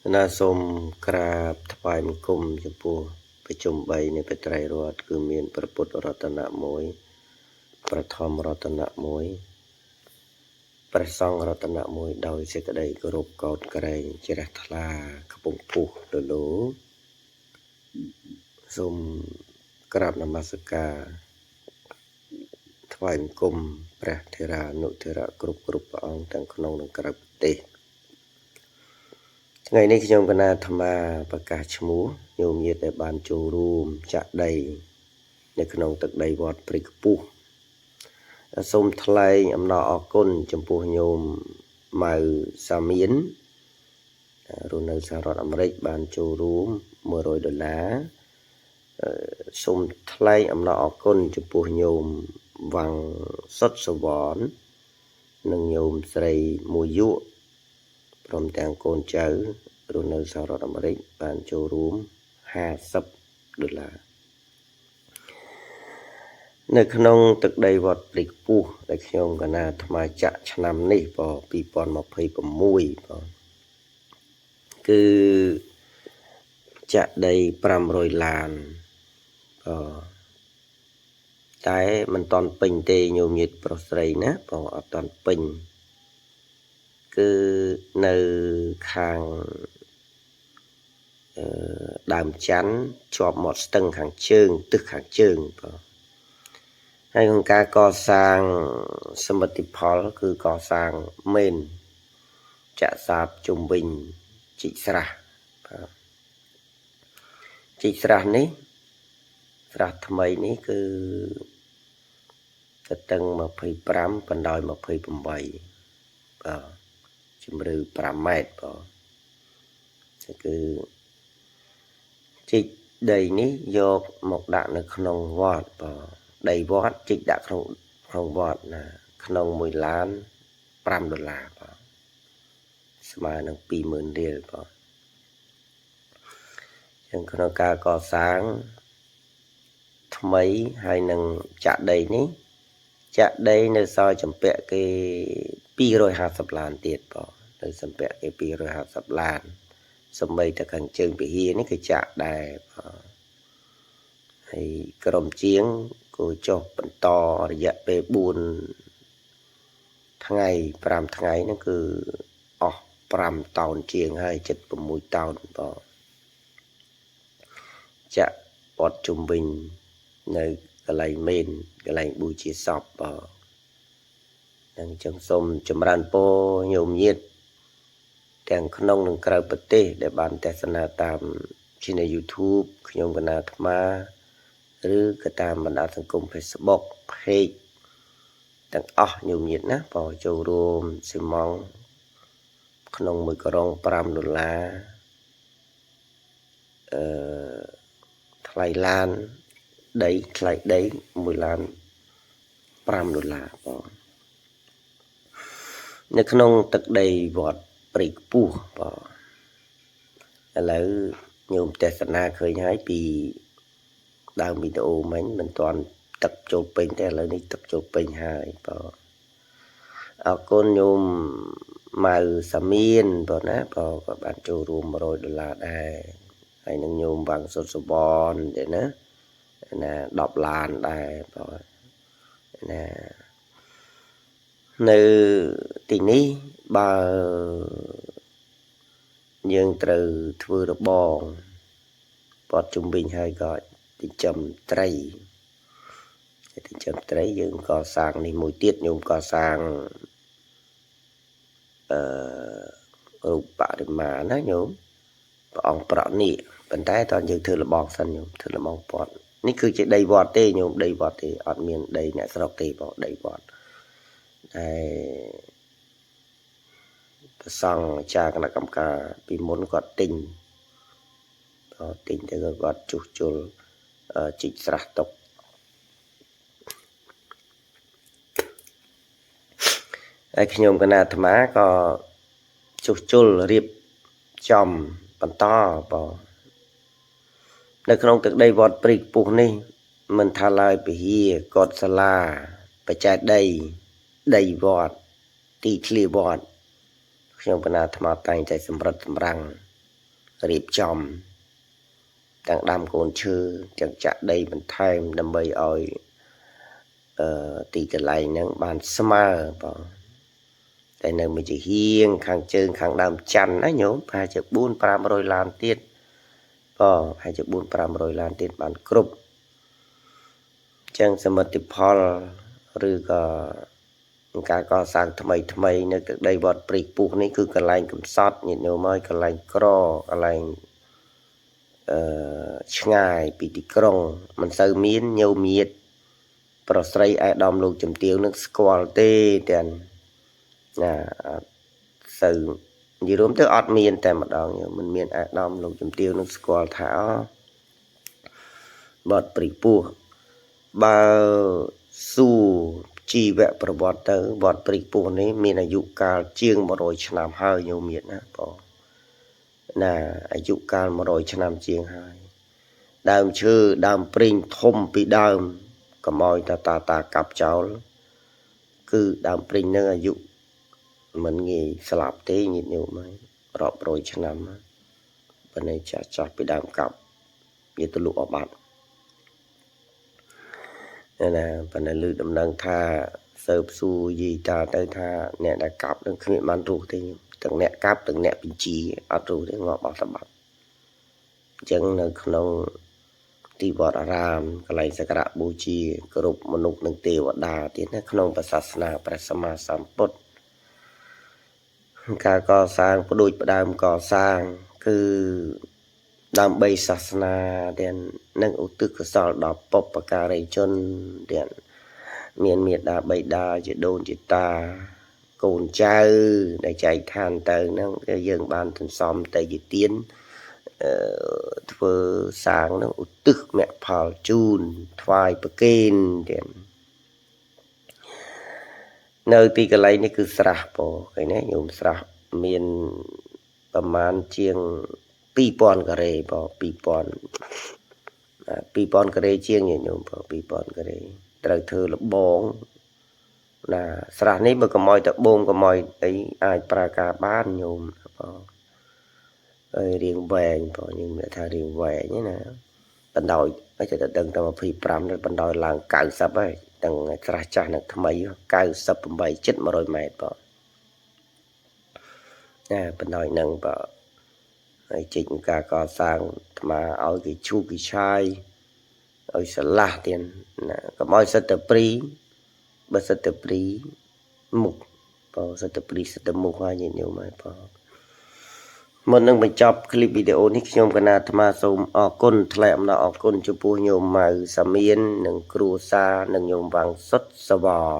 ណាសូមក្រាបថ្វាយបង្គំចំពោះប្រជុំ3នៃបត្រៃរតន៍គឺមានព្រះពុទ្ធរតនៈ1ព្រះធម្មរតនៈ1ព្រះសង្ឃរតនៈ1ដោយសេចក្តីគោរពកោតក្រែងជ្រះថ្លាខ្ពង់ខ្ពស់លលោសូមក្រាបនមស្ការថ្វាយបង្គំព្រះថេរានុថេរៈគ្រប់គ្រប់ព្រះអង្គទាំងក្នុងនិងក្រៅប្រទេសថ្ងៃនេះខ្ញុំកណាអាត្មាប្រកាសឈ្មោះញោមញាតិដែលបានចូលរួមចាក់ដីនៅក្នុងទឹកដីវត្តព្រៃខ្ពស់សូមថ្លែងអំណរអគុណចំពោះញោមម៉ៅសាមៀនរស់នៅសហរដ្ឋអាមេរិកបានចូលរួម100ដុល្លារសូមថ្លែងអំណរអគុណចំពោះញោមវ៉ាំងសុតសវននិងញោមស្រីមួយយុព្រមទាំងកូនចៅរស់នៅសហរដ្ឋអាមេរិកបានចូលរួម50ដុល្លារនៅក្នុងទឹកដីវត្តព្រៃខ្ពស់ដែលខ្ញុំកណាអាត្មាចាក់ឆ្នាំនេះបើ2026បើគឺចាក់ដី500ឡានបើតែមិនតាន់ពេញទេញោមញាតិប្រុសស្រីណាបើអត់តាន់ពេញគឺនៅខាងដើមច័ន្ទជាប់មាត់ស្ទឹងខាងជើងទិសខាងជើងបាទហើយក្នុងការកសាងសមិទ្ធផលគឺកសាងមេនចាក់សាបជុំវិញជីកស្រះបាទជីកស្រះនេះស្រះថ្មីនេះគឺទទឹង25បណ្ដោយ28បាទជម្រៅ5ម៉ែត្របាទគឺជីកដីនេះយកមកដាក់នៅក្នុងវត្តបាទដីវត្តជីកដាក់ក្នុងក្នុងវត្តណាក្នុង1ឡាន5ដុល្លារបាទស្មើនឹង20000រៀលបាទចឹងក្នុងការកសាងថ្មីហើយនឹងចាក់ដីនេះចាក់ដីនៅសល់ចម្ពាក់គេ250ឡានទៀតបាទនៅសម្ពាក់គេ250ឡានសម្បីតែខាងជើងពហិនេះគឺចាក់ដែរបាទហើយក្រុមជាងក៏ចុះបន្តរយៈពេល4ថ្ងៃ5ថ្ងៃហ្នឹងគឺអស់5តោនជាងហើយ76តោនបាទចាក់វត្តជុំវិញនៅកន្លែងមេនកន្លែងបូជាសពបាទនឹងចឹងសូមចម្រើនពរញោមញាតិទាំងក្នុងនិងក្រៅប្រទេសដែលបានទស្សនាតាម Channel YouTube ខ្ញុំកណាអាត្មាឬក៏តាមបណ្ដាញសង្គម Facebook Page ទាំងអស់ញោមញាតិណាបើចូលរួមស៊ីម៉ងក្នុងមួយក្រុង5ដុល្លារអឺថ្លៃឡានដីថ្លៃដី1ឡាន5ដុល្លារបងនៅក្នុងទឹកដីវត្តព្រៃខ្ពស់បងឥឡូវញោមទស្សនាឃើញហើយពីដើមវីដេអូមិញមិនទាន់ទឹកចូលពេញទេឥឡូវនេះទឹកចូលពេញហើយបងអរគុណញោមម៉ៅសាមៀនបងណាបងក៏បានចូលរួម100ដុល្លារដែរហើយនឹងញោមវ៉ាងសុតសវនទេណាណា10ឡានដែរបងណានៅទីនេះបើយើងត្រូវធ្វើរបងព័ទ្ធជុំវិញហើយក៏ចិញ្ចឹមត្រីចិញ្ចឹមត្រីយើងក៏សាងនេះមួយទៀតញោមកសាងអឺរូបបរិមាណាញោមព្រះអង្គប្រក់នេះប៉ុន្តែតើយើងធ្វើលបងសិនញោមធ្វើលបងព័ទ្ធនេះគឺជាដីវត្តទេញោមដីវត្តទេអត់មានដីអ្នកស្រុកទេបងដីវត្តតែប្រសង់អាចារ្យគណៈកម្មការពីមុនគាត់ទិញទិញទៅគាត់ជួសជុលជីកស្រះទុកហើយខ្ញុំកណាអាត្មាក៏ជួសជុលរៀបចំបន្តបងនៅក្នុងទឹកដីវត្តព្រៃខ្ពស់នេះមិនថាឡើយពហិកុដិសាលាបច្ចេកដីដីវត្តទីធ្លាវត្តខ្ញុំកណាអាត្មាតែងតែសម្រិតសម្រាំង រៀបចំទាំងដាំកូនឈើទាំងចាក់ដីបន្ថែមដើម្បីឲ្យទីកន្លែងហ្នឹងបានស្មើបងតែនៅមួយជាហៀងខាងជើងខាងដើមច័ន្ទណាញោមប្រហែលជា4 500ឡានទៀតបងប្រហែលជា4 500ឡានទៀតបានគ្រប់ចឹងសមិទ្ធផលឬក៏ការកសាងថ្មីថ្មីនៅទឹកដីវត្តព្រៃខ្ពស់នេះគឺកន្លែងកំសត់ញាតិញោមហើយកន្លែងក្រកន្លែងអឺឆ្ងាយពីទីក្រុងមិនសូវមានញោមញាតប្រុសស្រីឯកឧត្តមលោកជំទាវនឹងស្គាល់ទេទាំងណាអត់សូវនិយាយរួមទៅអត់មានតែម្ដងមិនមានឯកឧត្តមលោកជំទាវនឹងស្គាល់ថាវត្តព្រៃខ្ពស់បើសួរជីវប្រវត្តិទៅវត្តព្រៃខ្ពស់នេះមានអាយុកាលជាង100ឆ្នាំហើយញោមញាតណាបងណាអាយុកាល100ឆ្នាំជាងហើយដើមឈើដើមព្រីងធំពីដើមកុំឲ្យតាតាតាកាប់ចោលគឺដើមព្រីងនឹងអាយុមិនងាយស្លាប់ទេញាតិញោមហើយរាប់រយឆ្នាំប៉ុន្តែចាស់ចាស់ពីដើមកាប់វាទៅលក់អស់បាត់ណាប៉ុន្តែលើដំណឹងថាសើបសួរយីតាទៅថាអ្នកដែលកាប់នឹងគ្មានបានរស់ទេទាំងអ្នកកាប់ទាំងអ្នកបញ្ជាអត់រស់ទេងាប់អស់សម្បត្តិអញ្ចឹងនៅក្នុងទីវត្តអារាមកន្លែងសក្ការៈបូជាគ្រប់មនុស្សនិងទេវតាទៀតណាក្នុងសាសនាព្រះសម្មាសម្ពុទ្ធការកសាងផ្ដួចផ្ដើមកសាងគឺដើម្បីសាសនាទាំងនិងឧទ្ទិសកុសលដល់បុព្វការីជនទាំងមានមេដាបៃតាជាដូនជាតាកូនចៅដែលចែកឋានទៅហ្នឹងគឺយើងបានសន្សំទៅជាទានធ្វើសាងនឹងឧទ្ទិសមគ្គផលជូនថ្វាយប្រគេនទៀតនៅទីកន្លែងនេះគឺស្រះពោឃើញទេញោមស្រះមានប្រមាណជាង2000ការ៉េបង2000ការ៉េជាងញោមបង2000ការ៉េត្រូវធ្វើលបងណាស្រះនេះបើកុំឲ្យតបូមកុំឲ្យអីអាចប្រើការបានញោមបងហើយរៀងវែងបងយើងមានថារៀងវែងណាបណ្ដោយឲ្យតែដឹងតែ25ទៅបណ្ដោយឡើង90ហើយទាំងស្រះចាស់និងថ្មី98ជិត100ម៉ែត្របងណាបណ្ដោយនឹងបងហើយចេញការកសាងអាត្មាឲ្យគេឈូសគេឆាយឲ្យស្រឡះទៀតណាកុំឲ្យសិតតែព្រីបើសិតតែព្រីមុខបើសិតតែព្រីសិតតែមុខហើយញាតិញោមហើយបងមុននឹងបញ្ចប់ឃ្លីបវីដេអូនេះខ្ញុំកណាអាត្មាសូមអរគុណថ្លែងអំណរអគុណចំពោះញោមម៉ៅសាមៀននិងគ្រួសារនិងញោមវ៉ាងសុតសវណ្ណ។